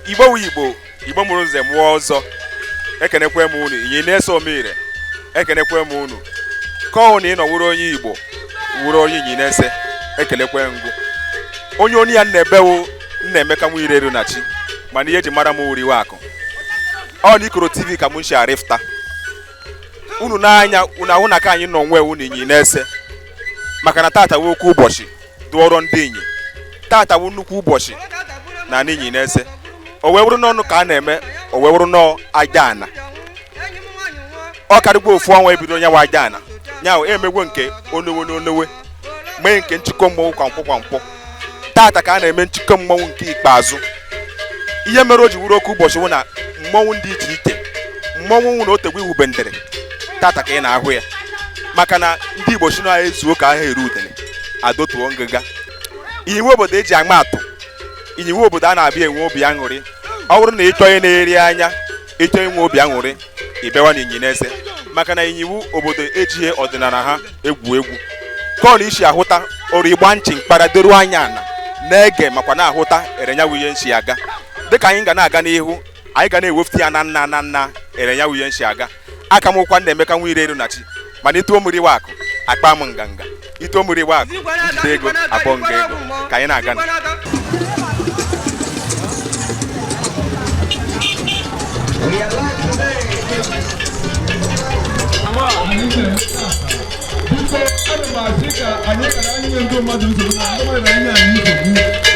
Igbo wu Igbo, Igbo mụrụ nze mụọ ọzọ. Ekenekwe m unu, inyi na-eso m ire. Ekenekwe m unu. Kọọ na ị nọ wuru onye Igbo, wuru onye inyi na-ese. Ekelekwe ngụ. Onye onu ya na-ebewu Nnaemeka Nwireru na chi, mana ihe eji mara m wuriwe akụ. Ọ na Ikoro TV ka m si arịfta. Unu n'anya, unu ahụ na ka anyị nọ nwe unu inyi na-ese. Maka na tata wu okwu ụbọchị dụọrọ ndị inyi. Tata wu nnukwu ụbọchị na ala inyi na-ese. O wee wụrụ n'ọnụ ka a na-eme, o wee wụrụ n'ọ aja ana. Ọ karịgwa ofu ọnwa ebido nyawa aja ana. Nyawa emegwo nke onowe n'onowe, mee nke nchịkọ mmọnwụ kwa nkwọ kwa nkwọ. Tata ka a na-eme nchịkọ mmọnwụ nke ikpeazụ. Ihe mere o ji wụrụ oke ụbọchị wụ na mmọnwụ dị iche iche, mmọnwụ nwụ na otegwu iwubendere, tata ka ị na-ahụ ya. Maka na ndị Igbo si na ezuo ka ahụ eru udene, adotuo ngịga. Inyiwe obodo eji ama atụ, inyiwe obodo a na-abịa enwe obi aṅụrị. Ọ bụrụ na ị chọọ na-eri anya, ị chọọ inwe obi aṅụrị, ị bịawa na inyi na-ese. Maka na inyiwu obodo ejighị ọdịnala ha egwu egwu. Kọọ na isi ahụta ọrụ ịgba nchi mkpara doru anya ana na-ege makwa na-ahụta erenyawu ihe nsi aga. Dịka anyị ga na-aga n'ihu, anyị ga na-ewefute ya na nna na nna erenyawu ihe nsi aga. Aka m ụkwa Nnaemeka Nwireru na chi, mana ituo m riwe akụ, akpa m nganga. Ituo m riwe akụ, njide ego, abụọ nga ego. Ka anyị na-aga. Biko, ana m asị ka anyị ghara inye ndị mmadụ nsogbu na ndị mmadụ na-enye anyị nsogbu.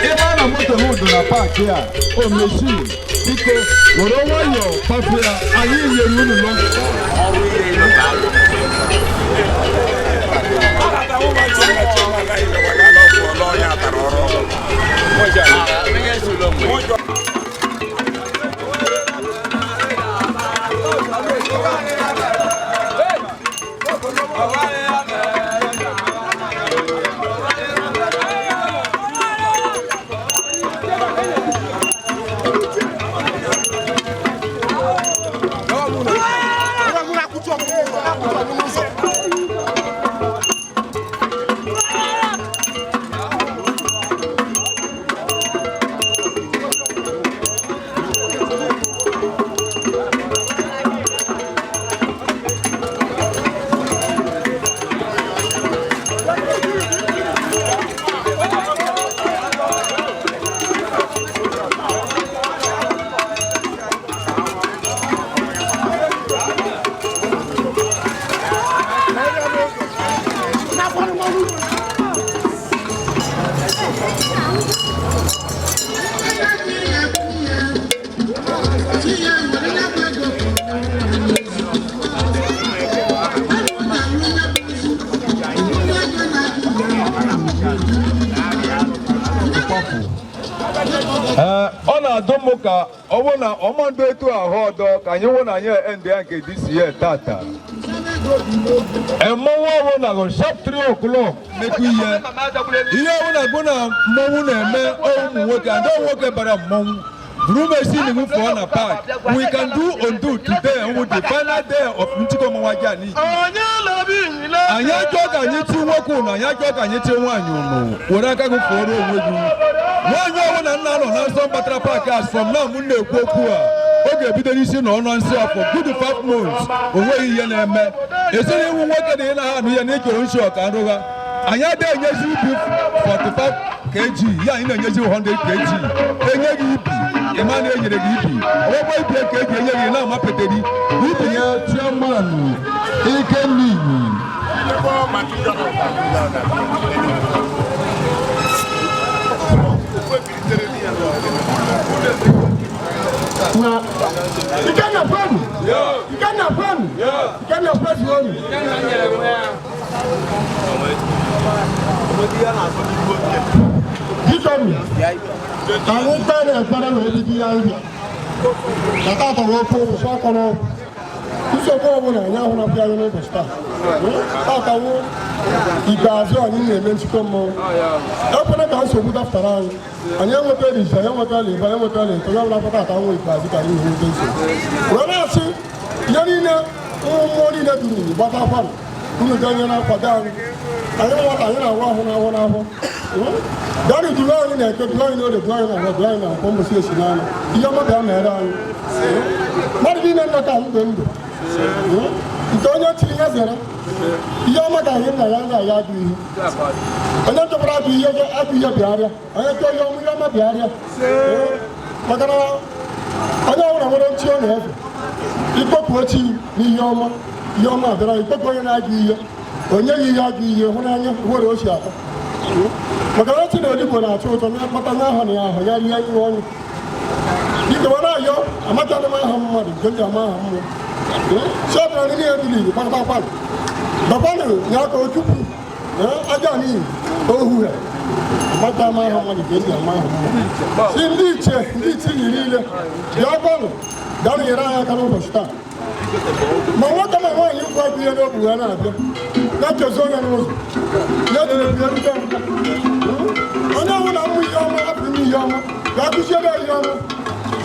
Ebe a na moto m dị na paakị a, o meshin, biko were nwayọọ kpafu ya, anyị nyere unu lọ. Ee, ọ na-adụ m ka ọ bụrụ na ọmandụ etu ahụ ọdọ ka anyị nwụ na anyị end ya nke this year tata. Mmọnwụ ọbụla bụ sharp 3 o'clock mekwa ihe ọbụla bụ na mmọnwụ na-eme. Ụmụ nwoke, ada nwoke bara mmọnwụ buru machine m fụọ na park. We can do undo today wụ the final day of nchịkọ mmọnwụ aja n'iji. Anyị achọ ka anyị chi nwoke ụnụ, anyị achọ ka anyị chi nwaanyị ụnụ. Were aka gị fụọrọ onwe gị. Nwaanyị ọbụla nna nọ na nsọ batara park, as from now m na-ekwu okwu a, ọ ga-ebido n'isi na ọnụ nsị afọ good 5 months. O nweghị ihe na-eme esiri iwu nwoke na ị na anụ ya na ịchọrọ nshi ọka nrụgha. Anyị adịghị enyezi ibi 45 kg ya, anyị na-enyezi 100 kg. Enye gị ibi, ịma na enyere gị ibi ọgbọgbọ ibi ka eji enye gị na-amapeteri ibi ya. Chairman Ikenna. Na Ikenna kwenu! Ikenna kwenu! Ikenna kwezuonu! Biko nụ, ka anyị kpere ekpere na ebido ya nri na tata wee kwuo ụkwụ akọrọ nsogbu ọbụla anyị ahụ na-abịa anyị n'ụbọchị taa. Tata wụ ikpeazụ anyị na-eme nchịkọ mmọnwụ. Ekwena ka nsogbu dapụtara anyị. Anyị enwetara ise, anyị enwetara ibe, anyị enwetara ito. Onye ọbụla tata nwụ ikpeazụ ka anyị nwete nsogbu wee na-asị ihe niile. Ụmụ mmụọ niile duru unu gbatakwanụ, unu ga-enye na-akwado anyị. Anyị nwata, anyị na-ahụ ahụ n'ahụ n'ahụ. Bịanụ duru anyị na eke, duru anyị n'oge, duru anyị na ahụ, duru anyị na nkwọ mbọsị esi n'anya. Ihe ọma bịa mere anyị. Mmadụ niile nọ ka ndụ ndụ nke onye chiri ya zere. Ihe ọma ka anyị nna ya na ya agụ ihe. Onye chọkwara agụ ihe, agụ ihe bịarịa. Onye chọọ ihe ọma, ihe ọma bịarịa, maka na onye ọbụla nwere nchi ọ na-efe. Ikpokwu ochi n'ihe ọma, ihe ọma abịara. Ikpokwu onye na-agụ ihe, onye gị ihe agụ ihe hụ n'anya nwere ochi atọ, maka na chi na odigbo na-achọ ụtọ na mkpata nya ahụ na ya ahụ ya rie ihe ọnụ. Biko, were ayọ amachana m aha mmadụ nke m ji ama aha mmụọ si ọbụla ndị niile dịrị igbo kpakpakwanụ bakwanụ ya aka ochukwu aja n'ihi ohu ha amata ama aha mmadụ nke eji ama aha mmụọ. Si ndị ichie, ndị ichie yi niile bịa gbanụ, bịanụ nyere anyị aka n'ụbọchị taa. Ma nwoke ma nwaanyị nkwu agụ ihe n'obu ha na-abịa na-echezo onye n'ụzọ ya jiri bịa rute onye ọbụla mmụ ihe ọma hapụ ime ihe ọma ga-akụziere ya ihe ọma.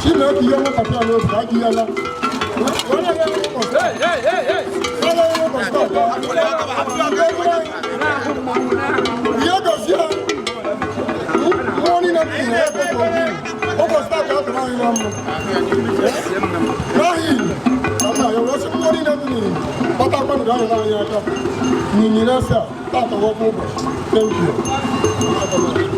Si mee ka ihe ọma papa ya n'obi ka agụ ihe la onye ya n'ụbọchị taa. Onye ya n'ụbọchị taa. Ihe gozie mmụọ niile bụ ihe ebe ka obi ụbọchị taa ka a tụrụ anyị na mma n'ahịa Igbo ka nna ya wee sị mmụọ niile dị n'Igbo kpatakwanụ ga-anyere anyị aka n'Inyere ese a tata wọkwa ụbọchị. Thank you.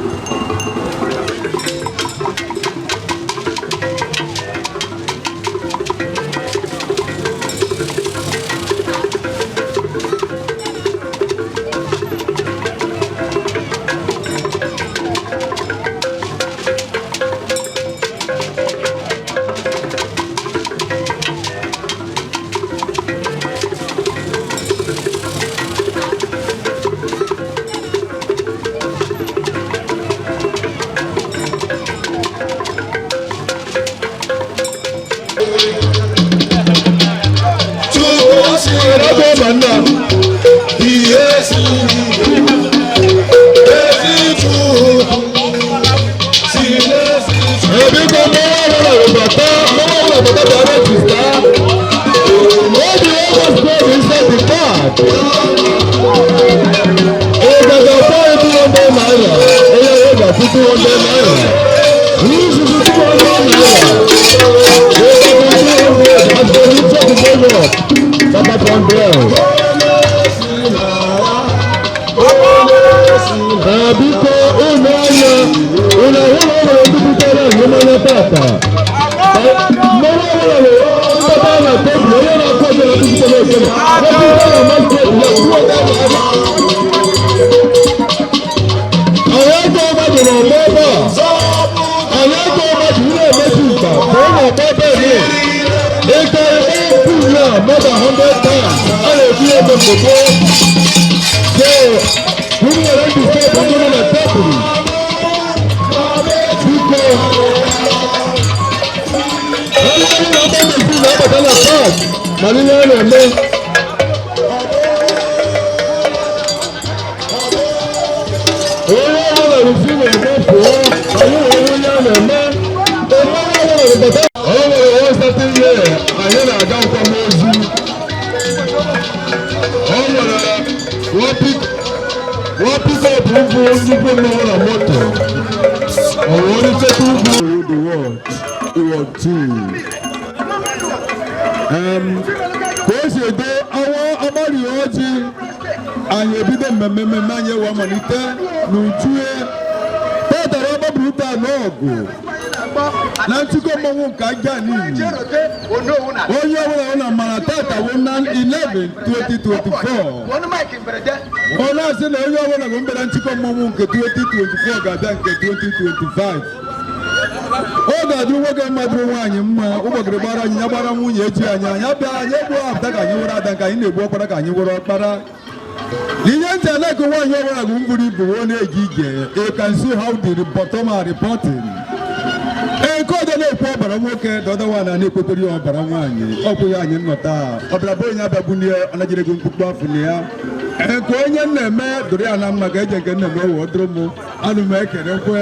Ebe nna ihe siri ezi Chukwu si n'ezi. Biko, mmọnwụ ọbụla bata, mmọnwụ ọbụla bata bịa register. Obi overflow inside the park. Ị ga-akwụ ₦200, onye ọ ga-akwụ ₦200. This is ₦200. Ị ga-akwụ 200 as the reach of the up. Papa Pandel. Ee, biko, ụlọ anya ụlọ ụlọ nwere ndupụtara mmanya tata. Mmanụ ọbụla nwere mkpata na tebụl. Onye na-akụ ogene ndupụtara ogene. Ndupụtara na masquerade na kwuo. Anyị aka mmadụ na-agba ebe a. Anyị aka mmadụ na-emetụ nka ka ọ na-agba ebe a. Ịka ebe pool a more than 100 times, a na-eji ebe mgbe gboo. So, unu nwere ndị step ndị nọ na tebụl. Onye na-agba machine na-abata na park mana ihe a na-eme. Onye ọbụla rụsi n'ugbo pụọ, anyị wee hụ ihe a na-eme. Onye ọbụla rụbata. O nwere one certain year anyị na-aga nkwamozu. O nwere one pick up ugwu nnukwu mmanwụ na moto. O wee rutete ugwu. The world, it two. Ka o si edo awa agbari ọjị, anyị ebido mmemme anyị ewe malite n'ujue tatara ọgbabụta n'ọgụ na nchịkọ mmọnwụ nke aja n'iyi. Onye ọbụla ọ na mara tata wụ 9/11 2024. Ọ na-asị na onye ọbụla bụ mbịara nchịkọ mmọnwụ nke 2024 ga-abịa nke 2025. Ọ ga-adị nwoke mma, dịrị nwaanyị mma. Ụgbọgịrị gbara anyị, ya gbara nwunye echi. Anyị anyị bịa, anyị egbuo apụta ka anyị were ada nke anyị na-egbu ọkpara, ka anyị were ọkpara. Ihe ntị aleke nwaanyị ọbụla bụ mburu ibu ọ na-eje ije. You can see how the bottom are reporting. Ee, nke ọzọ na-ekwu ọbara nwoke, the other one na-ekwekwere ya ọbara nwaanyị. Ọkwụ ya anyị nnọta ọbara bụ onye abịagbunye ọ najere ego mkpukpu afọ na ya. Ee, nke onye m na-eme dụrụ ya na mma ka eje nke nna m ewe dụrụ m anụ m ekelekwe.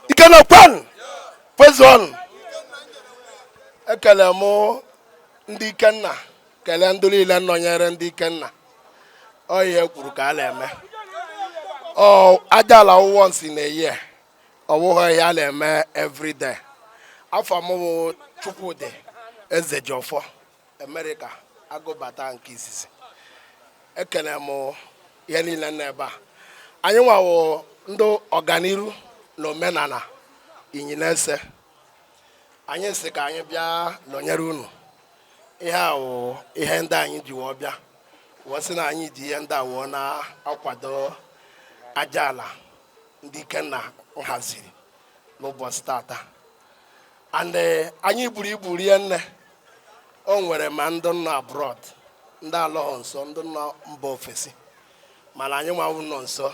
Ikenna kwan kwezon. Ekele m ndị Ikenna, kelee ndị niile nọnyere ndị Ikenna. Ọ ihe kwuru ka a na-eme. Ọ aja ala once in a year, ọ bụghị ihe a na-eme everyday. Afọ m bụ Chukwudị Ezejiọfọ Amerịka agụbata nke izizi. Ekele m ihe niile nọ ebe a. Anyị nwawo ndị ọganiru na omenala Inyinese. Anyị si ka anyị bịa nọnyere unu. Ihe a wụ ihe ndị anyị ji wụọ bịa, wụọ sị na anyị ji ihe ndị a wụọ na-akwado aja ala ndị Ikenna haziri n'ụbọchị tata. And anyị buru ibu rie nne. O nwere ma ndị nọ abroad, ndị alọghọ nso, ndị nọ mba ofesi, mana anyị nwawu nọ nso,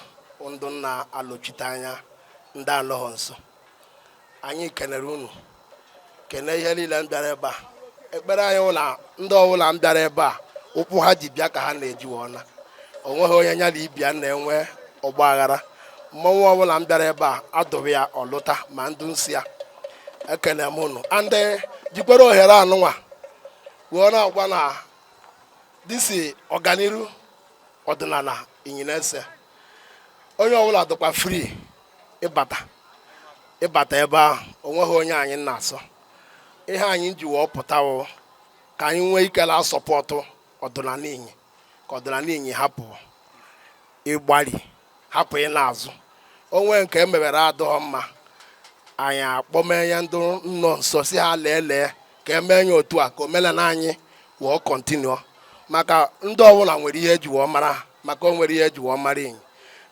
ndị na-alọchite anya ndị alọghọ nso. Anyị kenere unu, kene ihe niile m bịara ebe a. Ekpere anyị wụ na ndị ọbụla m bịara ebe a, ụkwụ ha ji bịa ka ha na-eji wee na Onweghị onye ya na ibia na-enwe ọgba aghara. Mmọnwụ ọbụla m bịara ebe a, adụrụ ya ọlụta ma ndụ nsị ya. Ekene m unu, andị jikwere ohere anụnwa wee na-agwa na disi ọganiru ọdịnala Inyinese, onye ọbụla dịkwa free ịbata ebe ahụ. Onweghị onye anyị na-asọ. Ihe anyị ji wee pụtawo ka anyị nwee ike la support ọdịnala Inyi, ka ọdịnala Inyi hapụ ịgbali, hapụ ị na-azụ onwe nke emebere adịghị mma. Anyị akpọmenye ndị nọ nso si ha lee lee ka emee ya otu a, ka omenala anyị wee continue, maka ndị ọbụla nwere ihe eji wee mara ha, maka o nwere ihe eji wee mara Inyi.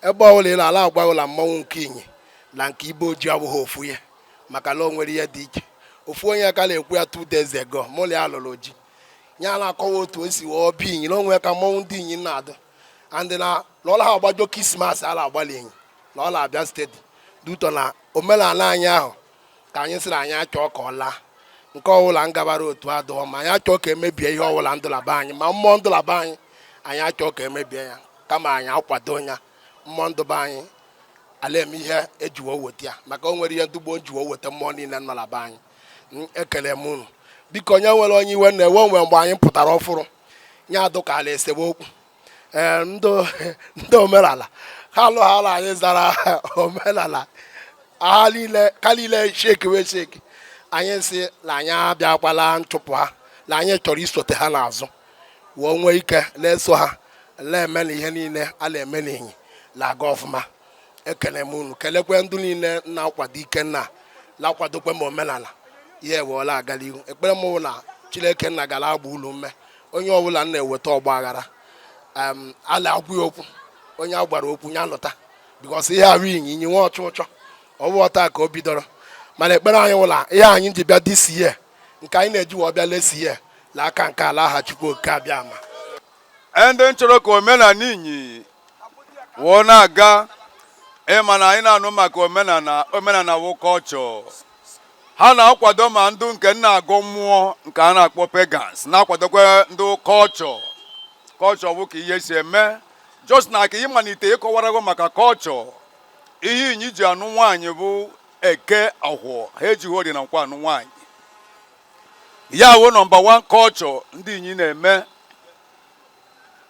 Ebe ọbụla ị na-ala agwaghịla mmọnwụ nke Inyi na nke ibe ojii abụghị ofu ihe, maka na o nwere ihe dị iche. Ofu onye ka na-ekwu ya 2 days ago, mụ na ya lụrụ oji ya, na-akọwa otu o si wee bịa Inyi na onwe ka mmọnwụ ndị Inyi na-adụ and na ọla ha agbajo Christmas ala agbalị Inyi na ọ na-abịa steady duto na omenala anyị ahụ, ka anyị sịrị anyị achọọ ka ọ laa nke ọbụla ngabara otu adụghọ ma anyị achọọ ka emebie ihe ọbụla ndụlaba anyị, ma mmụọ ndụlaba anyị, anyị achọọ ka emebie ya, kama anyị akwado ya. Mmụọ ndụba anyị ala eme ihe ejiwo weta ya, maka o nwere ihe ndị gboo jiwo weta mmụọ niile nọ na be anyị. Ekele m unu. Biko, onye nwere onye iwe na-ewe onwe mgbe anyị pụtara ọfụrụ nye adụ ka ala esemokwu. Ee, ndị omenala ha alụghala anyị zara omenala ha niile ka niile sheki wee sheki. Anyị si na anyị abịakwala nchụpụ ha, na anyị chọrọ isote ha n'azụ wee nwee ike na-eso ha na-eme na ihe niile a na-eme n'Inyi na-aga ọfụma. Ekele m unu, kelekwe ndị niile na-akwado Ikenna, na-akwadokwe m omenala ya ewela agala ihu. Ekpere m bụ na Chineke nna gara agba ụlọ ume. Onye ọbụla m na-eweta ọgba aghara, a na-agwa ya okwu, onye a gwara okwu ya lụta, because ihe ahụ Inyi Inyi nwe ọchụ ụchọ ọwụ ọta ka o bidoro. Mana ekpere anyị wụla ihe anyị ji bịa this year, nke anyị na-eji wee bịa lesi year la aka nke ala aha Chukwu Oke abịa ama. Ndị chọrọ ka omenala Inyi wụọ na-aga, ịma na anyị na-anụ maka omenala. Omenala wụ culture ha na-akwado, ma ndụ nke nna agụ mmụọ nke a na-akpọ pagans na-akwadokwa ndụ culture. Culture bụ ka ihe si eme, just na ka ịmalite ịkọwarago maka culture. Ihe Inyi ji anụ nwaanyị bụ Eke, Ahwọ. Ha ejighị Orie na Nkwọ anụ nwaanyị. Ya wụ number one culture ndị Inyi na-eme.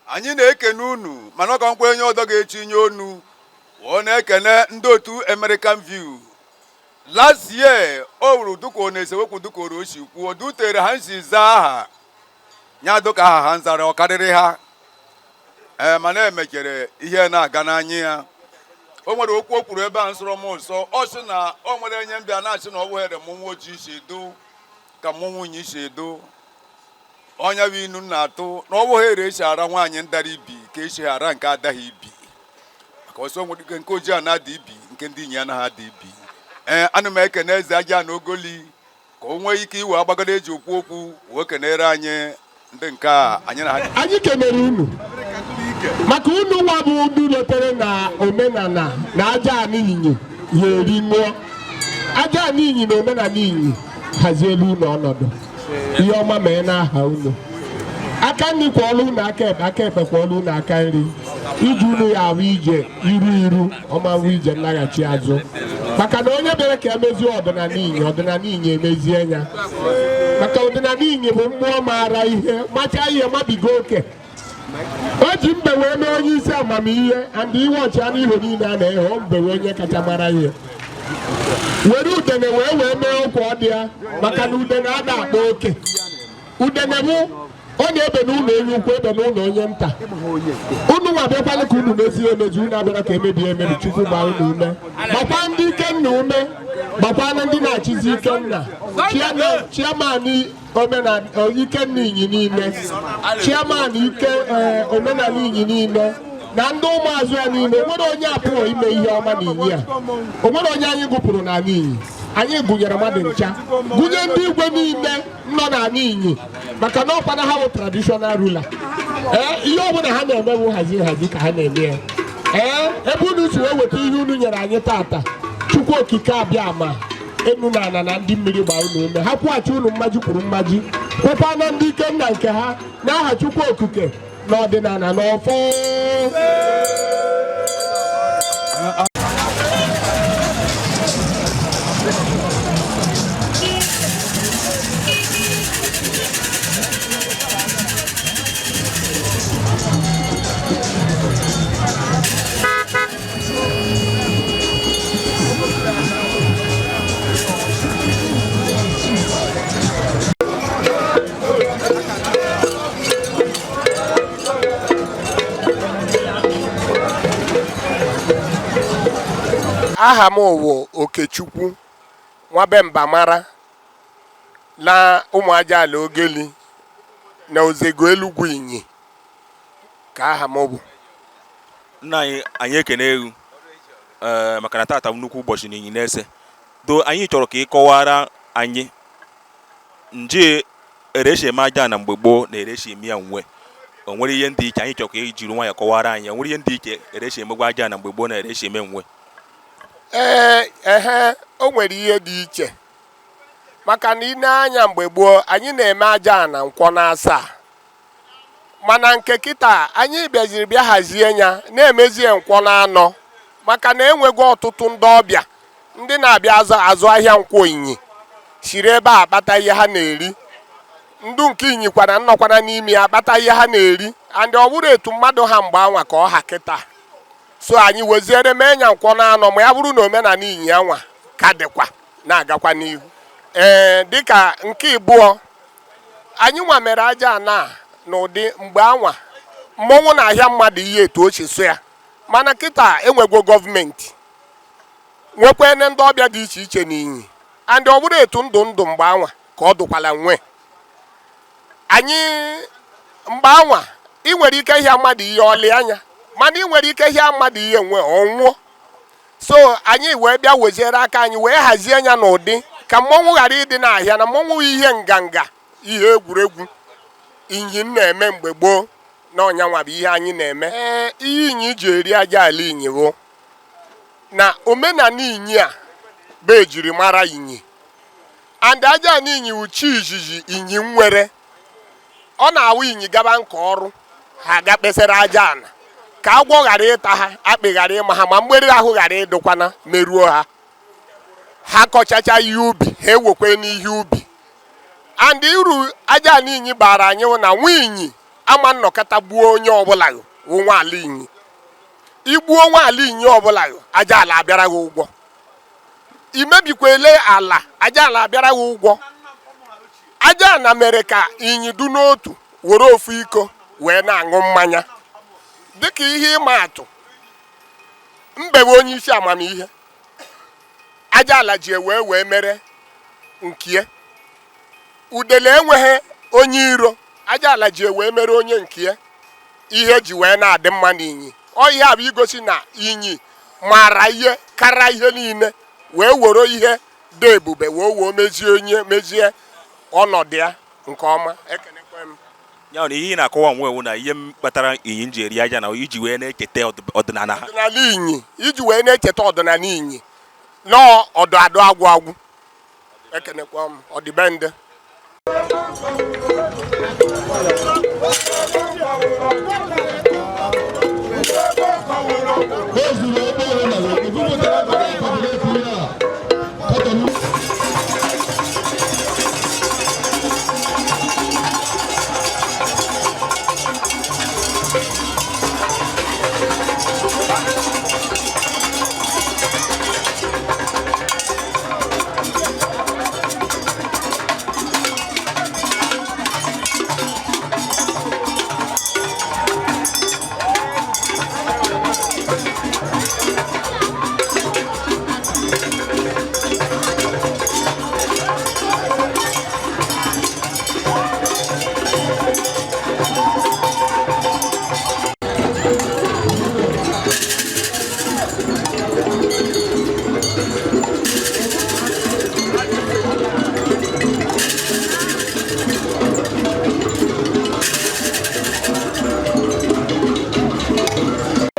Anyị na-ekene unu, mana ọ ka nkwa onye ọdọ ga-echi nye onu. Ọ na-ekene ndị otu American View. Last year o wuru dụka ọ na-esewekwu, dụka o si kwuo dutere ha nsi zaa aha ya, dụka aha ha nzara ọ karịrị ha. Ee, mana emechere ihe na-aga n'anya ya. O nwere okwu o kwuru ebe a nsọrọ m nsọ. Ọ sị na o nwere onye mbịa na-asị na ọ wụghere mmọnwụ ojii si edo ka mmọnwụ Inyi si edo. Onye bụ inu na-atụ na ọ bụghị ere esi ara nwaanyị ndara ibi ka esi ara nke adaghị ibi, maka ọsọ nwere ike nke ojii a na-ada ibi, nke ndị Inyi anaghị ada ibi. Ee, ana m ekene eze aja na ogoli ka o nwee ike iwe agbagoro eji okwu okwu wee kenere anyị ndị nke a anyị na ha. Anyị kenere unu maka unu nwa bụ ndị letere na omenala na aja anị Inyi ya eri ṅụọ aja anị Inyi na omenala Inyi hazielu unu ọnọdụ ihe ọma mee n'aha unu. Aka nri kwọọlụ unu aka ekpe, aka ekpe kwọọlụ unu aka nri. Ije unu ya ahụ ije iru iru ọma nwụ ije nlaghachi azụ, maka na onye bịara ka emezie ọdịnala Inyi, ọdịnala Inyi emezie ya, maka ọdịnala Inyi bụ mmụọ maara ihe, machaa ihe mabigo oke. O ji mbe wee mee onye isi amamihe and iwe ọchị anụ ihe niile a na-ehe o mbe wee onye kacha mara ihe, were udene wee mee okwu ọ dị ya, maka na udene ada akpa oke. Udene bụ ọ na-ebe n'ụlọ onye ukwu, ebe n'ụlọ onye nta. Unu nwa bịakwalụ ka unu mezie emezi, unu abịara ka emebie emebi. Chukwu gbaa unu ume, gbakwa ndị Ikenna ume, gbakwa na ndị na-achịzi Ikenna, chairman omenala Ikenna Inyi niile, chairman ike omenala Inyi niile na ndị ụmụazụ ya niile. Onwere onye apụghị ime ihe ọma n'Inyi a. Onwere onye anyị gụpụrụ n'ala Inyi. Anyị gụnyere mmadụ ncha, gụnye ndị igwe niile nọ n'ala Inyi, maka na ọkwana ha bụ traditional ruler. Ee, ihe ọbụla ha na-eme bụ nhazi nhazi ka ha na-eme ya. Ee, ebe unu si wee weta ihe unu nyere anyị tata, Chukwu Okike abịa ma enu na ana na ndị mmiri gbaa unu ume, ha kwụghachi unu mmaji kwuru mmaji, kwụkwa na ndị Ikenna nke ha n'aha Chukwu Okike. N'ọdịnala n'ọfọ. Aha m wụ Okechukwu Nwabemba na Ụmụajaala Ogeli na Ozego Elugwu Inyi ka aha m bụ. Nna anyị, anyị ekene ewu ee maka na tata bụ nnukwu ụbọchị n'Inyi na-ese do. Anyị chọrọ ka ị kọwara anyị nje ereshi eme aja na mgbe gboo na ereshi eme ya nwe. O nwere ihe ndị iche anyị chọrọ ka ị jiri nwayọọ kọwara anyị? O nwere ihe ndị iche ereshi emegwa aja na mgbe gboo na ereshi eme nwe? Ee, ehe, o nwere ihe dị iche, maka na ị na-anya, mgbe gboo anyị na-eme aja na nkwọ na asaa, mana nke kịta anyị bịaziri bịa hazie ya na-emezie nkwọ na anọ, maka na enwego ọtụtụ ndị ọbịa ndị na-abịa azụ ahịa nkwọ Inyi, siri ebe a akpata ihe ha na-eri. Ndụ nke Inyi kwana nnọkwana n'ime ya akpata ihe ha na-eri, and ọ bụrụ etu mmadụ ha mgbe anwa ka ọ ha kịta. So anyị weziere mee nya nkwọ na anọ, ma ya bụrụ na omenala Inyi anwa ka dịkwa na-agakwa n'ihu. Ee, dịka nke ịbụọ, anyị nwa mere aja ana n'ụdị mgbe anwa mmọnwụ na-ahịa mmadụ ihe etu o si so ya, mana kịta enwego gọọmenti, nwekwene ndị ọbịa dị iche iche n'Inyi, and ọ bụrụ etu ndụ ndụ mgbe anwa ka ọ dụkwala nwe anyị. Mgbe anwa ị nwere ike ịhịa mmadụ ihe ọlị anya, mana ị nwere ike hịa mmadụ ihe nwe ọnwụọ. So anyị wee bịa weziere aka anyị wee hazie ya n'ụdị ka mmọnwụ ghara ịdị n'ahịa, na mmọnwụ ihe nganga, ihe egwuregwu Inyi na-eme mgbe gboo na ọnyanwa bụ ihe anyị na-eme. Ee, ihe Inyi ji eri aja ala Inyi bụ na omenala Inyi a bụ ejirimara Inyi, and aja ala Inyi wụ chi izizi Inyi nwere. Ọ na-awụ Inyi gaba nke ọrụ ha aga kpesara aja ana ka agwọ ghara ịta ha, akpị ghara ịma ha, ma mgbere ahụ ghara ịdụkwana merụọ ha. Ha kọchacha ihe ubi ha, ewekwe n'ihe ubi. And uru aja ala Inyi bara anyị wụ na nwa Inyi ama nnọkọta gbuo onye ọbụla wụ nwa ala Inyi. Igbuo nwa ala Inyi ọbụla, aja ala abịara gị ụgwọ. Imebikwele ala, aja ala abịara gị ụgwọ. Aja ala mere ka Inyi du n'otu, were ofu iko wee na-aṅụ mmanya. Dịka ihe ịma atụ, mbe bụ onye isi amamihe, aja ala ji wee mere nkie. Udele enweghị onye iro, aja ala ji wee mere onye nkie. Ihe ji wee na-adị mma n'Inyi, ọ ihe a bụ igosi na Inyi maara ihe kara ihe niile, wee were ihe dị ebube wee mezie onye mezie ọnọdụ ya nke ọma. Ekenekwe m. Ya na ihe ị na-akọwa onwe ewu na ihe m kpatara Inyi ji eri aja na iji wee na-echeta ọdịnala ha. Ọdịnala Inyi, iji wee na-echeta ọdịnala Inyi nọọ ọdụ adụ agwụ agwụ. Ekenekwa m ọdịbendị. O zuru ebe ọbụla ebupụtara aka ya katọn.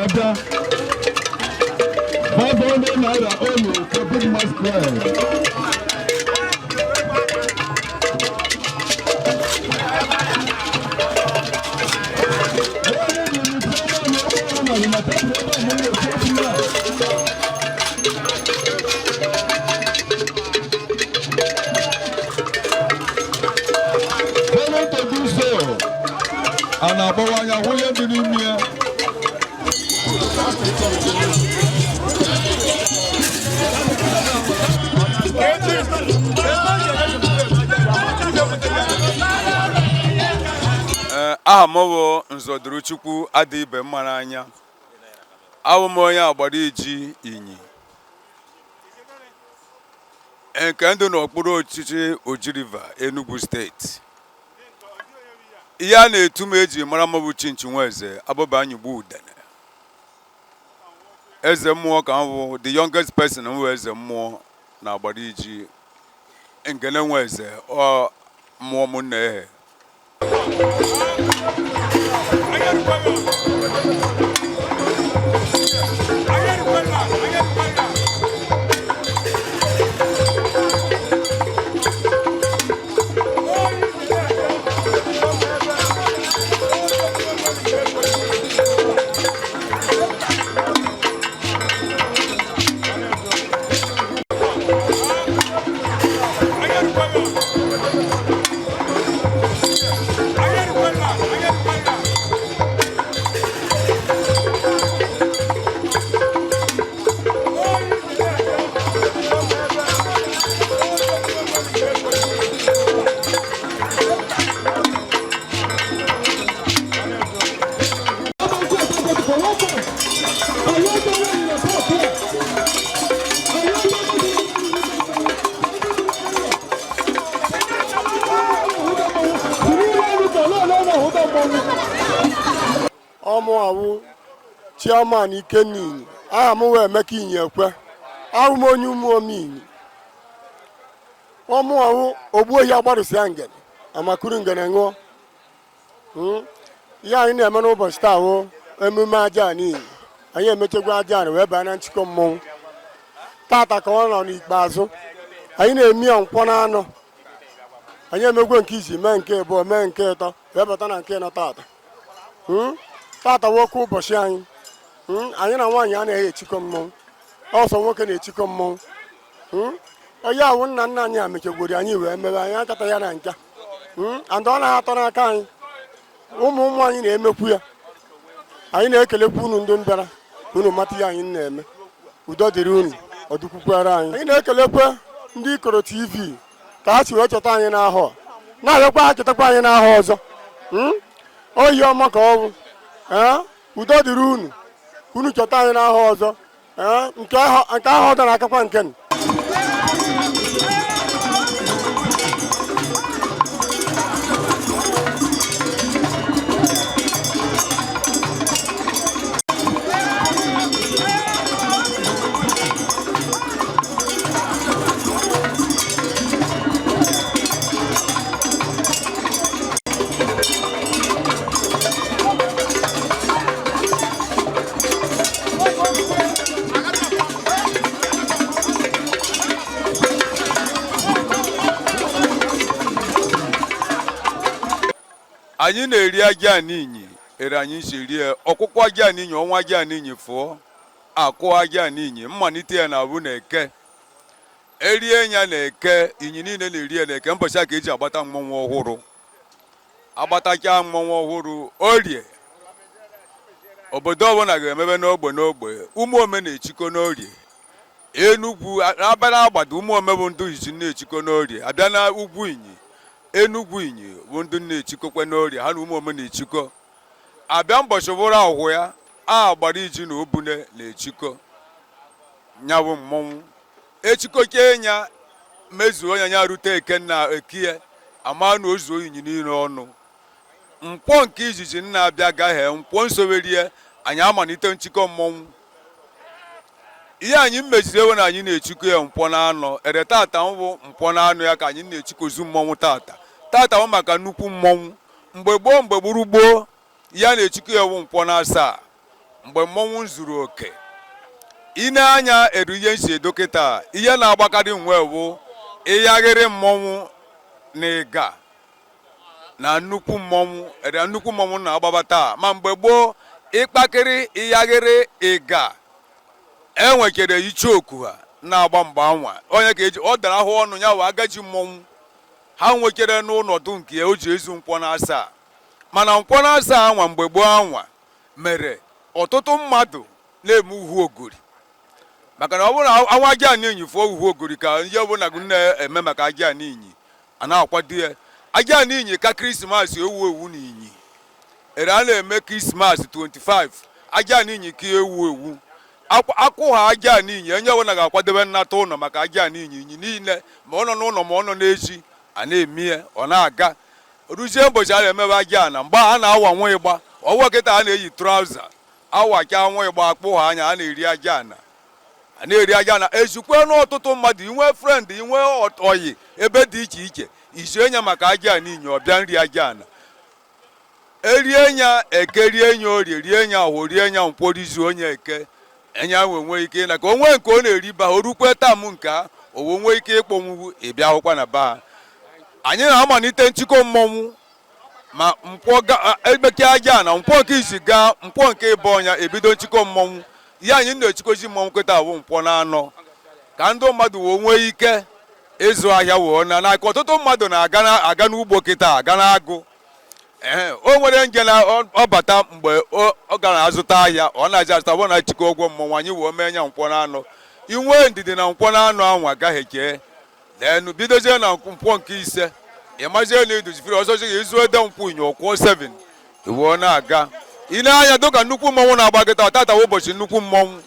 Ọbịa 500 naira only for big masquerade. Ịwa anya hụ ihe dị n'ime ya. Ee, aha m bụ Nzọdụrụchukwu adị ibe mma n'anya. Awụ m onye agbara iji Inyi nke ndụ n'okpuru ọchịchị Oji River, Enugu Steeti. Ihe a na-etu m eji mara m bụ Chinchi Nweze Abụbanyigbu Udene, eze mmụọ ka m bụ, the youngest person m bụ eze mmụọ na agbara iji Ngene Nweze. Ọ mmụọ m na-ehe. Ọmụ awụ chairman Ikenna Inyi. Aha m wee Emeka Inyi Ekwe. Ahụ m onye ụmụ Inyi. Ọmụ awụ ogbuohi agbarụsịa ngene amakuru ngene ṅụọ. Ihe anyị na-eme n'ụbọchị taa wụ emume aja Inyi. Anyị emechegwa aja wee baa na nchịkọ mmọnwụ tata ka ọ nọ n'ikpeazụ. Anyị na-eme ya nkwọ na anọ. Anyị emegwo nke izi, mee nke abụọ, mee nke ịtọ, wee bata na nke ịnọ tata. Tata nwoke ụbọchị anyị. Anyị na nwaanyị anaghị echikọ mmọnwụ, ọsọ nwoke na-echikọ mmọnwụ. Onye awụ nna nna anyị a mechegworo anyị wee mewe anyị akata ya na nka. And ọ naghị atọ n'aka anyị. Ụmụ ụmụ anyị na-emekwu ya. Anyị na-ekelekwa unu ndị bịara unu mata ihe anyị na-eme. Udo dịrị unu, ọ dịkwukwara anyị. Anyị na-ekelekwa ndị Ikoro TV ka ha si wee chọta anyị n'ahọ, na-arịọkwa ha chetakwa anyị n'ahọ ọzọ. Oyi ọma ka ọ bụ. Udo dịrị unu, unu chọta anyị n'ahọ ọzọ. Nke ahụ dara akakwa nke nụ. Anyị na-eri aja n'inyi ere anyị si rie ọkwụkwọ aja n'inyi ọnwa aja n'inyi fụọ akụ aja n'inyi mmalite ya na-abụ na eke erie ya na eke inyi niile na-eri ya na eke mbọchị a ka eji agbata mmọnwụ ọhụrụ agbatacha mmọnwụ ọhụrụ orie obodo ọbụla ga-emebe n'ogbe n'ogbe ụmụ ome na-echikọ n'orie Enugwu abịa agbada ụmụ ome bụ ndị izi na-echikọ n'orie abịa na ugwu inyi Enugwu inyi bụ ndị na-echikọkwa n'orie ha na ụmụ ome na-echikọ abịa mbọchị bụrụ ahụ ya a gbara iji na obune na-echikọ nyawụ mmọnwụ echikọche ya mezuo ya ya rute eke na ekie ama na ozuo inyi niile ọnụ nkwọ nke izizi nna abịa gaghee nkwọ nsowerie anyị amalite nchịkọ mmọnwụ ihe anyị meziri ewe na anyị na-echikọ ya nkwọ na anọ ere tata nwụ nkwọ na anọ ya ka anyị na-echikọzu mmọnwụ tata tata bụ maka nnukwu mmọnwụ mgbe gboo mgbe gburu gboo ya na-echikọ ya wụ nkwọ na asaa mgbe mmọnwụ zuru oke ị na-anya eru ihe nsi edo kịta ihe na-agbakarị nwe wụ ịyaghịrị mmọnwụ na ịga na nnukwu mmọnwụ ere nnukwu mmọnwụ na-agbaba taa ma mgbe gboo ịkpakịrị ịyaghịrị ịga enwekere icheoku ha na-agba mgbe anwa onye ka eji ọ dara ahụ ọnụ ya wee agaji mmọnwụ ha nwekere n'ụnọdụ nke ya o ji ezu nkwọ na asaa Mana nkwọ na asaa anwa mgbe gboo anwa mere ọtụtụ mmadụ na-eme uhu ogori, maka na ọ bụrụ na anwa aja ana inyi fụọ uhu ogori ka ihe ọbụla na-eme maka aja ana inyi a na-akwado ya. Aja ana inyi ka Christmas ewu ewu na inyi ere a na-eme Christmas 25, aja ana inyi ka ewu ewu akwụ ha aja ana inyi, onye ọbụla ga-akwadebe nnata ụlọ maka aja ana inyi. Inyi niile, ma ọ nọ n'ụlọ ma ọ nọ n'ezi, a na-eme ya, ọ na-aga ruzie ụbọchị a na-emebe aja ana. Mgbe a na-awa nwa ịgba ọwụwa, kịta a na-eyi trouser awacha nwa ịgba akpụ ha anya, a na-eri aja ana, a na-eri aja ana ezukwe n'ọtụtụ mmadụ. Inwe friend, inwe oyi ebe dị iche iche, izu enya maka aja ana inyi, ọbịa nri aja ana erie nya eke, rie nya orie, rie nya ahụ, rie nya nkwọ, rizuo onye eke enya wee nwee ike ịna ka o nwee nke ọ na-eri ba o rukwe tam nke ha o wee nwee ike ịkpọnwụ ịbịa hụkwa na ba ha. Anyị na-amalite nchịkọ mmọnwụ ma nkwọ emeke aja na nkwọ nke isi gaa nkwọ nke ịbụ ọnya ebido nchịkọ mmọnwụ. Ihe anyị na-echikozi mmọnwụ kịta bụ nkwọ na anọ, ka ndị mmadụ wee nwee ike ịzụ ahịa wee na n'aka. Ọtụtụ mmadụ na-aga aga n'ugbo kịta, aga n'agụ. Ee, o nwere nje na ọ bata mgbe ọ gara azụta ahịa, ọ na-aji azụta ọ na-achịkọ ụgwọ mmọnwụ. Anyị wee mee nya nkwọ na anọ, inwee ndidi na nkwọ na anọ anwa agaghị echee lenu bidozie na nkwọ nke ise, ịmazie na idozifiri ọzọzi gị ịzụ ede nkwụ inyo kwụọ 7 iwuo na-aga. Ị na-anya dịka nnukwu mmọnwụ na-agba kịta. Tata bụ ụbọchị nnukwu mmọnwụ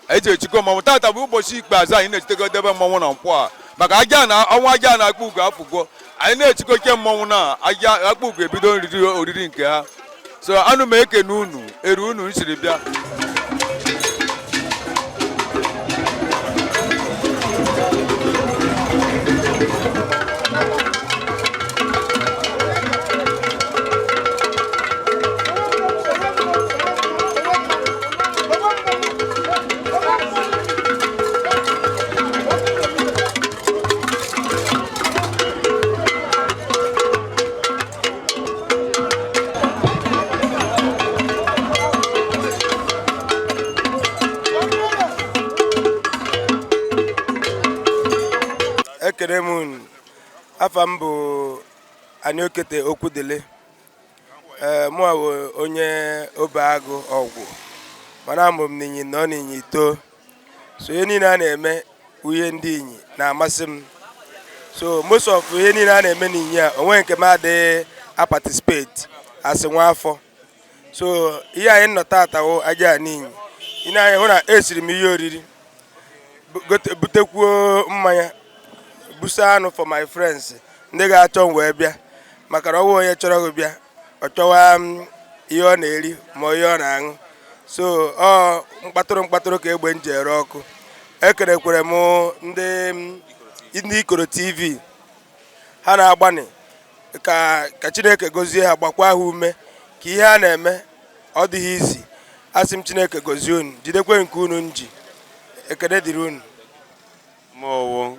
eji echikọ mmọnwụ. Tata bụ ụbọchị ikpeazụ anyị na-echitego debe mmọnwụ na nkwọ a, maka aja na ọnwa aja na-akpọ ugo afụgo. Anyị na-echikoke mmọnwụ na aja akpọ ugo ebido oriri oriri nke ha. So anụ m ekene unu eru unu nsiri bịa. Ekene m unu. Afa m bụ Aniokete Okwudele. Ee, mụa bụ onye Obeagụ Ọgwụ, mana amụrụ m n'Inyi, nọ n'Inyi too. So ihe niile a na-eme bụ ihe ndị Inyi na-amasị m. So most of ihe niile a na-eme n'Inyi a, onwe nke m adịghị a participate asị nwa afọ. So ihe anyị nọ tata wụ aja n'Inyi. Ị na-anya hụ na esiri m ihe oriri, butekwuo mmanya, busa anụ for my friends ndị ga-achọ m wee bịa, maka na ọ bụ onye chọrọ gị bịa, ọ chọwa m ihe ọ na-eri ma ihe ọ na-aṅụ. So ọ mkpatụrụ mkpatụrụ ka egbe m ji ere ọkụ. Ekenekwere m ndị Ikoro TV, ha na-agbanị ka Chineke gozie ha, gbakwa ha ume ka ihe a na-eme ọ dịghị izi. Asị m Chineke gozie unu, jidekwe nke unu nji. Ekene dịrị unu. Mụ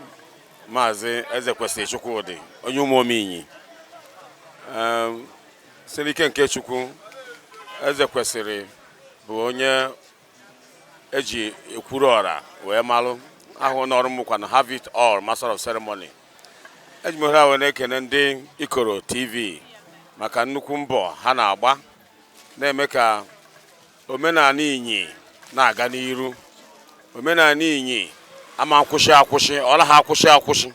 Maazị Ezekwesị Chukwudị, onye Ụmụominyi, siri ike nke Chukwu. Ezekwesịrị bụ onye eji ekwuru ọra wee malụ ahụ n'ọrụ m kwa na have it all master of ceremony. Eji m ohere a wee na-ekene ndị Ikoro TV maka nnukwu mbọ ha na-agba na-eme ka omenala Inyi na-aga n'iru. Omenala Inyi ama akwụsị akwụsị, ọ naghị akwụsị akwụsị.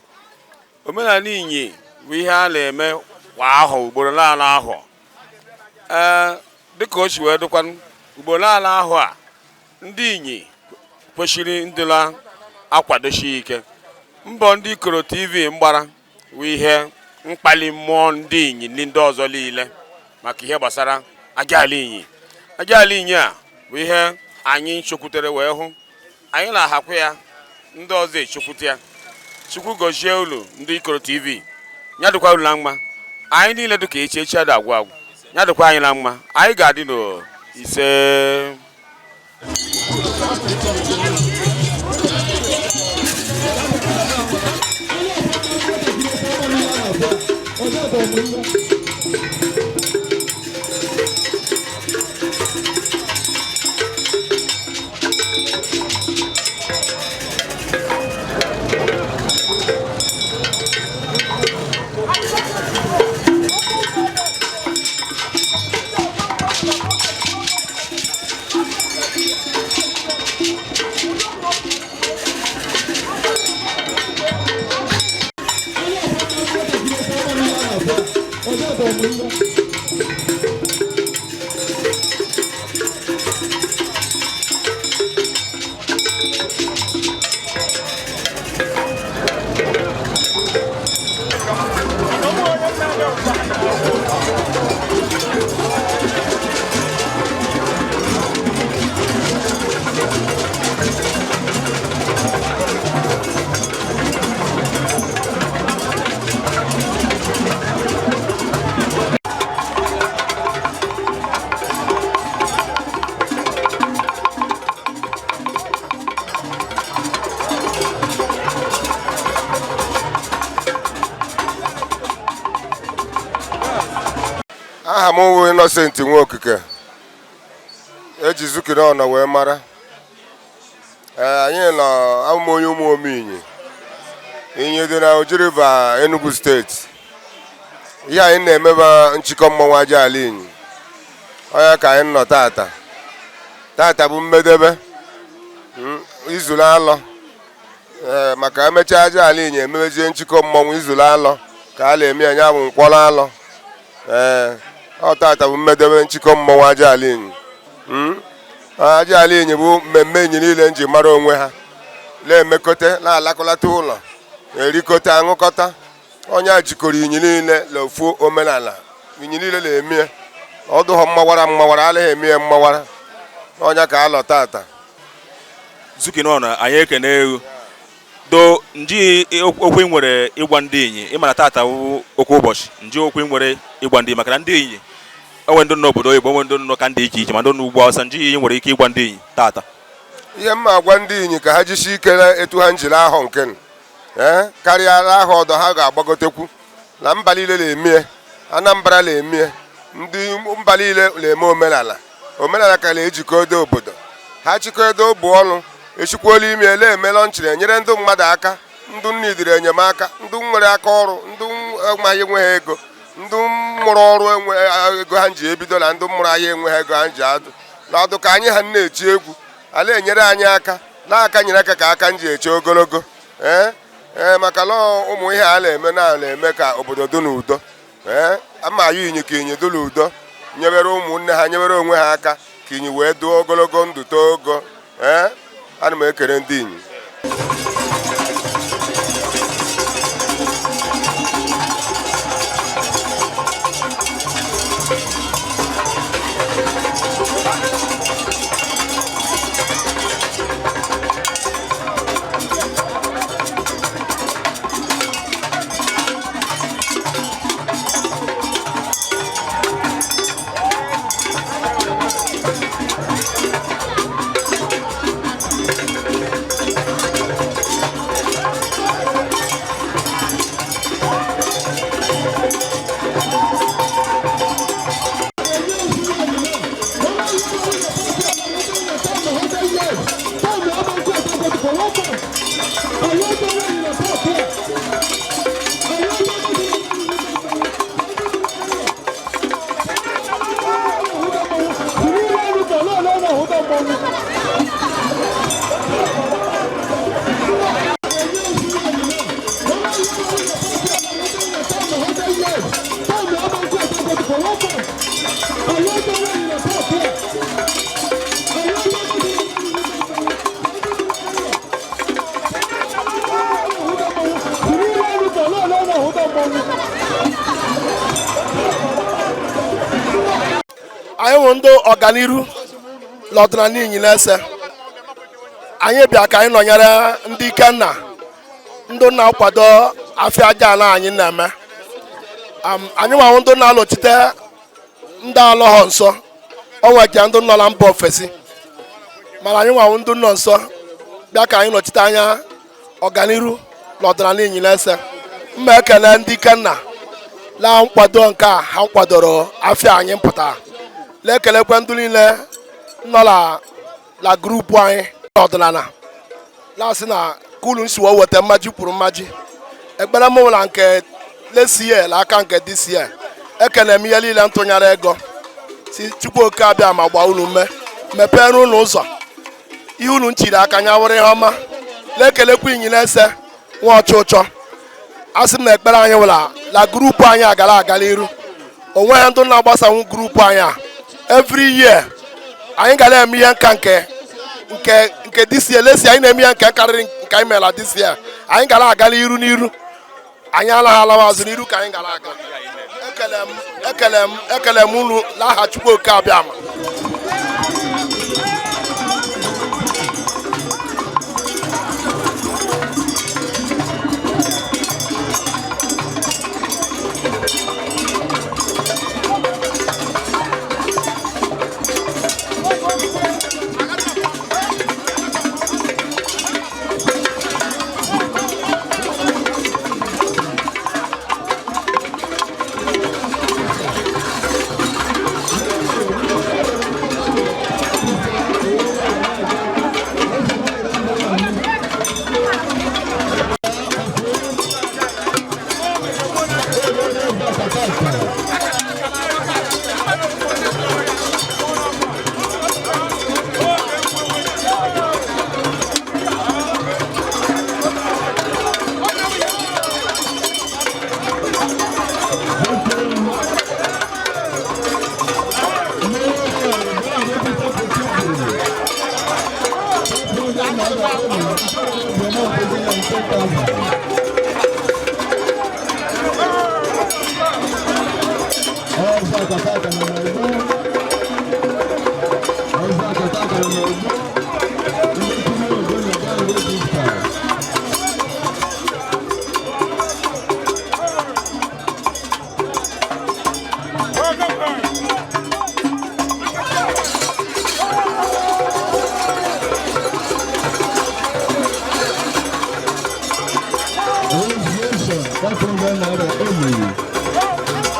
Omenala Inyi bụ ihe a na-eme kwa ahọ, ugboro naanị ahọ. Ee, dịka o si wee dịkwanụ, ugboro naanị ahọ a ndị Inyi kwesịrị ndịla akwadosi ike. Mbọ ndị Ikoro TV mgbara bụ ihe mkpali mmụọ ndị Inyi ndị ọzọ niile maka ihe gbasara ajaala Inyi. Ajaala Inyi a bụ ihe anyị chekwutere wee hụ anyị na-ahakwa ya, ndị ọzọ echekwute ya. Chukwu gọzie unu ndị Ikoro TV, ya dịkwa unu na mma. Anyị niile dịka echi, echi adị agwụ agwụ, ya dịkwa anyị na mma. Anyị ga-adị n'ise. M wụ Innocent Nwaokike, eji Zukiri ọnọ wee mara. Ee, anyị nọ amụma onye ụmụ omeinyi Inyi dị na Oji River, Enugu Steeti. Ihe anyị na-emeba nchịkọ mmọnwụ aja ala Inyi. Onye ka anyị nọ tata. Tata bụ mmedebe izulu alọ. Ee, maka emechaa aja ala Inyi, emebezie nchịkọ mmọnwụ izulu alọ ka a na-eme ya, ya bụ nkwọrọ alọ. Ee, ọ tata bụ mmedebe nchịkọ mmọnwụ aja ala Inyi. Aja ala Inyi bụ mmemme Inyi niile nji mara onwe ha, na-emekọta, na-alakọlata ụlọ, erikọta, aṅụkọta. Onye a jikọrọ Inyi niile na ofu omenala Inyi niile na-eme. Ọdụghọ mmawara mmawara alaghị eme ya mmawara. Onye ka alọ tata. Zukinọnụ, anyị ekene ewu do nji okwu ị nwere ịgwa ndị Inyi. Ịmara tata wụ okwu ụbọchị nji okwu ị nwere ịgwa ndị Inyi, maka na ndị Inyi enwe ndị nọ n'obodo oyibo, enwe ndị nọ ka ndị iche iche, ma ndị nọ n'ugwu Awụsa. Nji ihe nwere ike ịgwa ndị Inyi tata? Ihe mma agwa ndị Inyi, ka ha jisie ike na etu ha njiri ahọ nke ee karịa ahọ ọdọ ha ga-agbagotekwu na mba niile na-emie. Anambra na-emie, ndị mba niile na-eme omenala. Omenala ka na-ejikọdo obodo ha, chịkọdo obu ọnụ, echikwuola ime na-eme launching, enyere ndị mmadụ aka, ndị nnidiri enyemaka, ndị nwere aka ọrụ, ndị amaghị enweghị ego, ndị mụrụ ọrụ enwe ego ha ji ebido, na ndị mụrụ ahịa enweghị ego ha ji adụ na ọdụ ka anyị ha na-echi egwu ala enyere anyị aka n'aka, nyere aka ka aka nji eche ogologo. Ee ee, maka na ụmụ ihe a na-eme na na-eme ka obodo dị n'udo. Ee, ama ya Inyi ka Inyi dị n'udo, nyewere ụmụnne ha, nyewere onwe ha aka, ka Inyi wee duo ogologo ndụ, too ogo. Ee, ana m ekele ndị Inyi. Anyị nwụ ndị ọganiru n'ọdịnala Inyi na-ese. Anyị bịa ka anyị nọnyere ndị Ikenna, ndị na-akwado afịa aja ala anyị na-eme. Anyị nwanwụ ndị na-alọchite ndị alọghọ nso. O nwere ndị nọ na mba ofesi, mana anyị nwanwụ ndị nọ nso bịa ka anyị nọchite anya ọganiru n'ọdịnala Inyi na-ese. Mma ekele ndị Ikenna la nkwado nke a ha kwadoro afịa anyị pụtara. Na-ekelekwe ndị niile nọ la group anyị n'ọdịnala, na-asị na ka unu si wee weta mmaji kwuru mmaji. Ekpere m na nke lesie la aka nke dịsie. Ekele m ihe niile ntụnyere ego si Chukwu oke abịa ma gbaa unu ume, mepere unu ụzọ, ihe unu nchiri aka nya wụrụ ihe ọma. Na-ekelekwa Inyi na-ese nwa ọchụ ụchọ. Asị m na ekpere anyị wụla la group anyị agara aga n'iru onwe ha. Ndị na-agbasanwu group anyị a, every year anyị ga na-eme ihe nka nke this year lesi anyị na-eme ihe nke karịrị nke anyị mere this year. Anyị gara aga n'iru n'iru, anyị anaghị alawa azụ, n'iru ka anyị gara aga. Ekele m, ekele m, ekele m unu n'aha Chukwu oke abịama. 5,000. Ọzọ akata nọ n'ọgbọ. Ọzọ akata nọ n'ọgbọ. Ndị tinye ogo na gaa register. Registration, ₦500 only.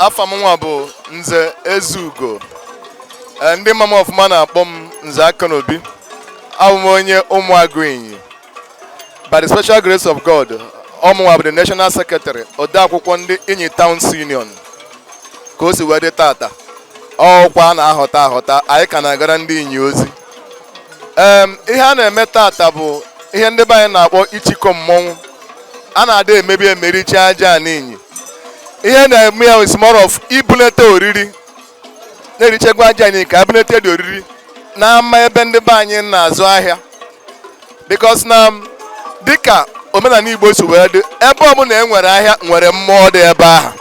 Afa m nwa bụ Nze Ezeugo. Ndị ma m ọfụma na-akpọ m Nze Akanobi. Abụ m onye Ụmụagụ Inyi. By the special grace of God, ọ mụnwa bụ the national secretary, odeakwụkwọ ndị Inyi Towns Union. Ka o si wee dị tata, ọkwa a na-ahọta ahọta, anyị ka na-agara ndị Inyi ozi. Ihe a na-eme tata bụ ihe ndị be anyị na-akpọ ichikọ mmọnwụ. A na-ada emebi emericha aja ana Inyi. Ihe na-eme ya is more of ibulete oriri, na-erichekwa aja anyị ka ebulete dị oriri n'ama ebe ndị be anyị na-azụ ahịa, because na dịka omenala Igbo si wee dị, ebe ọbụla e nwere ahịa nwere mmụọ dị ebe ahụ.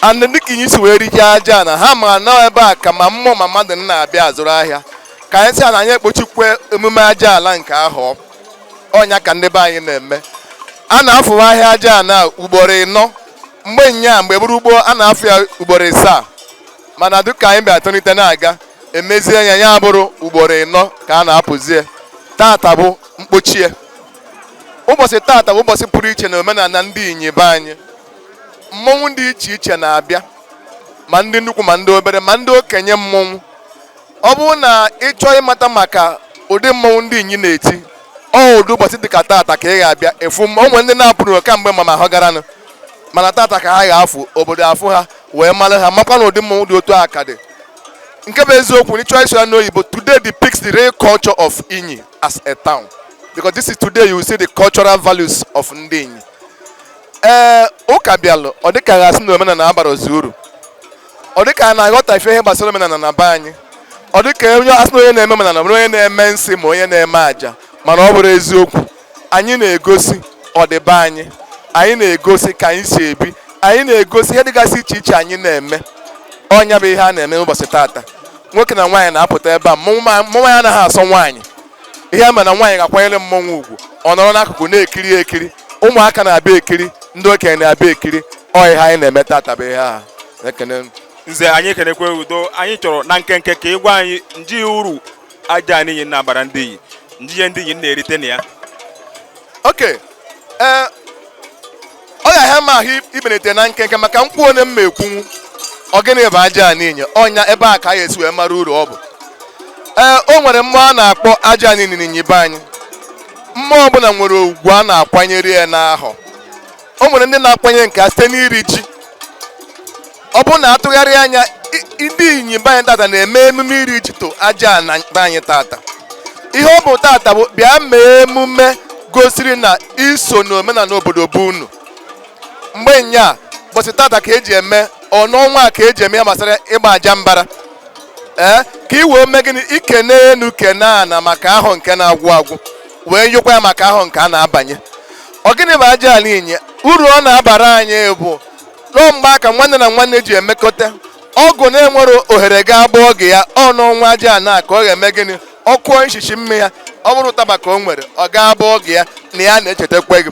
And dịka Inyi si wee richaa aja na ha ma na ebe a ka ma mmụọ ma mmadụ na-abịa azụrụ ahịa, ka anyị sị na anyị ekpochikwe emume aja ala nke ahụ. Ọnya ka ndị be anyị na-eme. A na-afụ ahịa aja na ugboro 4 mgbe nya mgbe bụrụ ugbo a na-afụ ya ugboro 7, mana dịka anyị bịa tolite na-aga emezie ya, ya bụrụ ugboro 4 ka a na-apụzie. Tata bụ mkpochie. Ụbọchị tata bụ ụbọchị pụrụ iche na omenala ndị Inyi be anyị. Mmọnwụ dị iche iche na-abịa, ma ndị nnukwu ma ndị obere ma ndị okenye mmọnwụ. Ọ bụrụ na ị chọọ ịmata maka ụdị mmọnwụ ndị Inyi na-eti, ọ ụdị ụbọchị dịka tata ka ị ga-abịa efu. O nwere ndị na-apụrụ kamgbe ma ha garanụ, mana tata ka ha ga-afụ obodo, afụ ha wee mara ha, makwa na ụdị mmọnwụ dị otu a ka dị. Nke bụ eziokwu na ịchọọ iso ya n'oyibo, today depicts the real culture of Inyi as a town, because this is today you will see the cultural values of ndị Inyi. Ee, ụka bịalụ, ọ dịka gasị na omenala abara ozi uru, ọ dịka a na-aghọtafe ihe gbasara omenala na be anyị, ọ dịka onye asị na onye na-eme omenala bụrụ onye na-eme nsị ma onye na-eme àjà, mana ọ bụrụ eziokwu. Anyị na-egosi ọdịbe anyị, anyị na-egosi ka anyị si ebi, anyị na-egosi ihe dịgasị iche iche anyị na-eme. Ọnya bụ ihe a na-eme ụbọchị tata. Nwoke na nwaanyị na-apụta ebe a. Mmọnwụ ya anaghị asọ nwaanyị ihe ama na nwaanyị ga-akwanyere mmọnwụ ugwu, ọ nọrọ n'akụkụ na-ekiri ekiri. Ụmụaka na-abịa ekiri, ndị okenye na-abịa ekiri. Ọ ihe anyị na-eme tata bụ ihe a. Ekene m. Nze, anyị ekenekwe. Udo. Anyị chọrọ na nkenke ka ị gwa anyị nji uru aja ana Inyi na-abara ndị Inyi, nji ihe ndị Inyi na-erite na ya. Oke, ee, ọ ga-ahịa m ahụ imelite na nkenke maka nkwụ onye m ma ekwunwu. Ọ gịnị bụ aja ana Inyi? Ọnya ebe a ka a ga-esi wee mara uru ọ bụ. Ee, o nwere mmụọ a na-akpọ aja ana Inyi n'Inyi be anyị. Mmụọ ọbụla nwere ugwu a na-akwanyere ya n'ahọ. O nwere ndị na-akwanye nke a site n'iri ji. Ọ bụrụ na atụgharị anya, ndị Inyi be anyị tata na-eme emume iri ji to aja ana be anyị tata. Ihe ọ bụ tata bụ bịa mee emume gosiri na iso n'omenala obodo bụ unu. Mgbe nya ụbọchị tata ka eji eme ọnụọnwa a ka eji eme ya gbasara ịgba aja mbara. Ee, ka ị wee mee gịnị? Ikene enu, kene ana maka ahụ nke na-agwụ agwụ, wee yụkwa ya maka ahụ nke a na-abanye. Ọ gịnị bụ aja ala Inyi? Uru ọ na-abara anyị bụ nọọ mgbe aka nwanne na nwanne ji emekọta ọgụ na-enwere ohere ga-agba oge ya. Ọ n'ọnwa aja ana ka ọ ga-eme gịnị? Ọ kụọ ishishi mme ya, ọ bụrụ ụtaba ka o nwere, ọ ga-agba oge ya na ya na-echetakwa gị.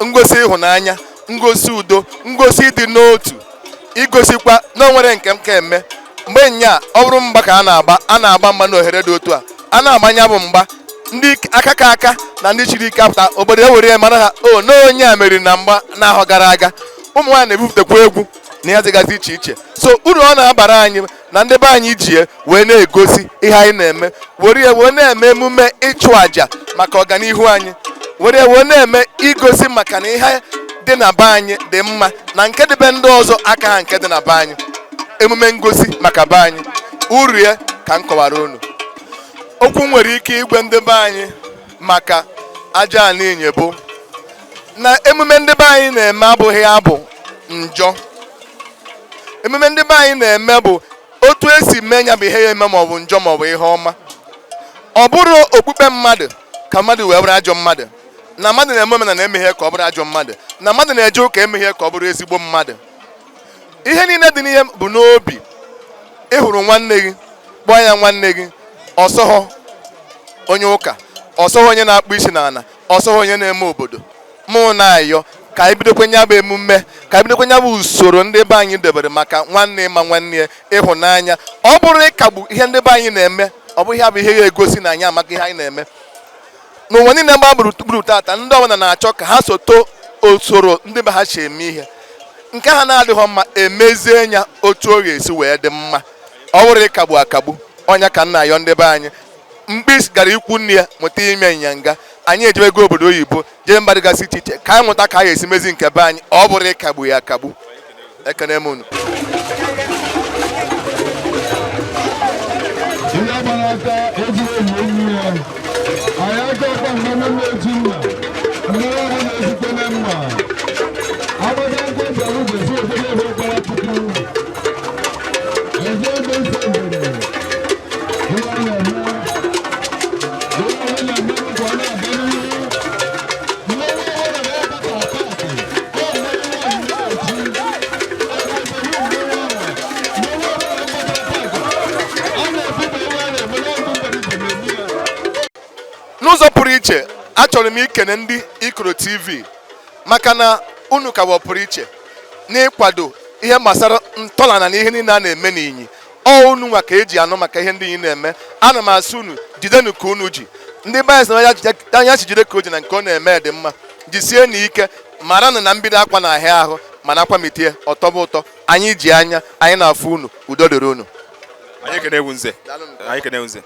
Ngosi ịhụnanya, ngosi udo, ngosi ịdị n'otu, igosikwa na o nwere nke m ka eme. Mgbe nya ọ bụrụ mgba ka a na-agba, a na-agba mgba na ohere dị otu a a na-agbanya bụ mgba ndị aka ka aka na ndị chiri ike apụta obodo ewere ya mara ha o na onye a meriri na mgba n'ahọ gara aga. Ụmụ nwaanyị na-ebupụtakwa egwu na ihe dịgasị iche iche. So uru ọ na-abara anyị na ndị be anyị ji wee na-egosi ihe anyị na-eme, were ya wee na-eme emume ịchụ àjà maka ọganihu anyị, were ya wee na-eme igosi maka na ihe dị na be anyị dị mma na nke dịbe ndị ọzọ aka ha nke dị na be anyị. Emume ngosi maka be anyị, uru ya ka m kọwara unu. Okwu nwere ike igwe ndị be anyị maka aja ala Inyi bụ na emume ndị be anyị na-eme abụghị abụ njọ. Emume ndị be anyị na-eme bụ otu esi mee ya bụ ihe ya eme, maọbụ njọ maọbụ ihe ọma. Ọ bụrụ okpukpe mmadụ ka mmadụ wee bụrụ ajọ mmadụ, na mmadụ na-eme omenala emeghe ka ọ bụrụ ajọ mmadụ, na mmadụ na-eje ụka emeghe ka ọ bụrụ ezigbo mmadụ. Ihe niile dị n'ihe bụ n'obi. Ịhụrụ nwanne gị, kpọọ ya nwanne gị. Ọsọghọ onye ụka, ọsọghọ onye na-akpụ isi n'ala, ọsọghọ onye na-eme obodo. Mụ na-ayọ ka anyị bidokwa nya bụ emume, ka anyị bidokwa nya bụ usoro ndị be anyị debere maka nwanne ịma nwanne ya, ịhụnanya. Ọ bụrụ ịkagbu ihe ndị be anyị na-eme, ọ bụghị ya bụ ihe ga-egosi na anyị amaka ihe anyị na-eme n'ụwa niile. Mgba gburugburu tata, ndị ọbụla na-achọ ka ha soto usoro ndị be ha si eme ihe. Nke ha na-adịghọ mma, emezie ya otu ọ ga-esi wee dị mma. Ọ bụrụ ịkagbu akagbu ọnya ka nna ayọ ndị be anyị. Mkpi gara ikwu nne ya mụta ime ịnyanga. Anyị ejebego obodo oyibo, jee mba dịgasị iche iche ka anyị mụta ka anyị esi mezi nke be anyị. Ọ bụrụ ịkagbu ya akagbu. Ekene m unu. Ihe gbara aka ejiri enyi enyi ya. Anyị aka ọkwa mmanụ na-eji mma. Mmanụ ahụ na-ezute na mma. Agbada nkwụ bịara ụbọchị obodo ebe gbara tupu. Eze ebe ise mbere. Ihe a na-eme. Ihe a na-eme ka ọ na-aga n'ihu. Mmanụ ọhụrụ na-abata paakị. Ọ mmanụ nwaanyị na-eji. Mmanụ ọhụrụ na-abata paakị. A na-ebuba ihe a na-eme na ndụ mmadụ na-eme ya. N'ụzọ pụrụ iche, achọrọ m ikene ndị Ikoro TV maka na unu ka pụrụ iche n'ịkwado ihe gbasara ntọala na ihe niile a na-eme n'Inyi. Ọ unu nwa ka eji anụ maka ihe ndị inyi na-eme. Ana m asị unu jidenu ka unu ji. Ndị be anyị sị na anya si jide ka o ji na nke ọ na-eme dị mma. Jisie na ike, mara na mbido akwa na ahịa ahụ mana akwa mitie ọtọbụ ụtọ. Anyị ji anya anyị na-afụ unu. Udo dịrị unu. Anyị ekene ewu nze. Anyị ekene ewu nze.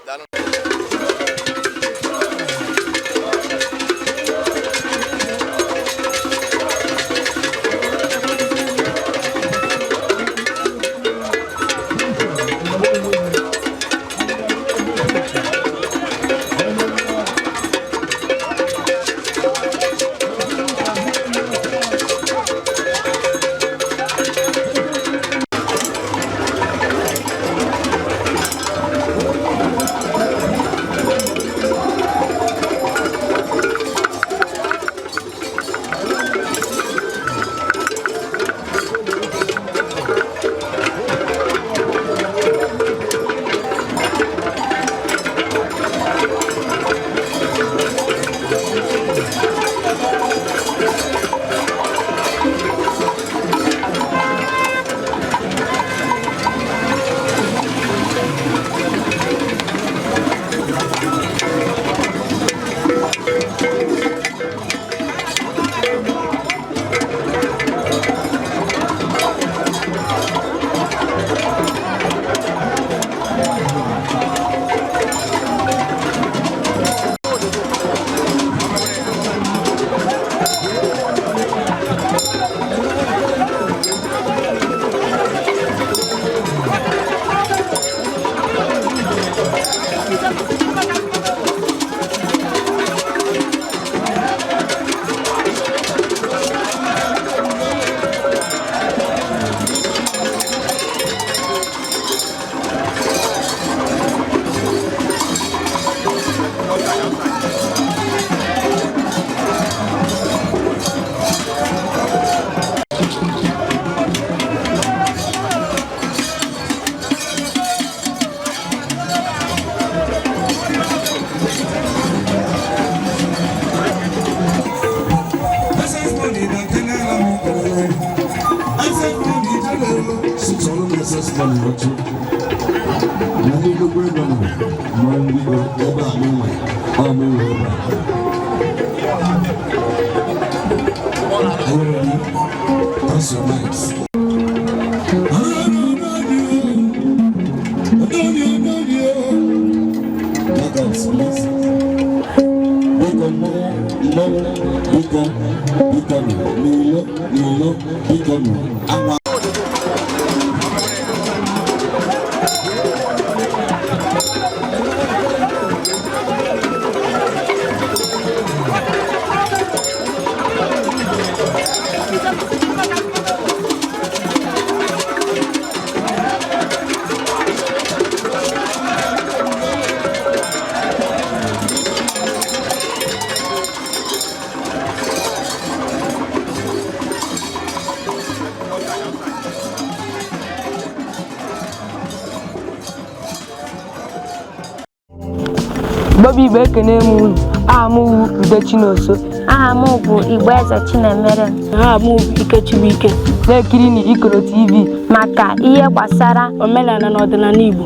Bọbụ Igbo, ekene m unu. Aha m wụ Ude Chinonso. Aha m bụ Igboeze Chinemerem. Aha m bụ Ikechibuike. Na-ekiri na Ikoro TV maka ihe gbasara omenala na ọdịnala Igbo.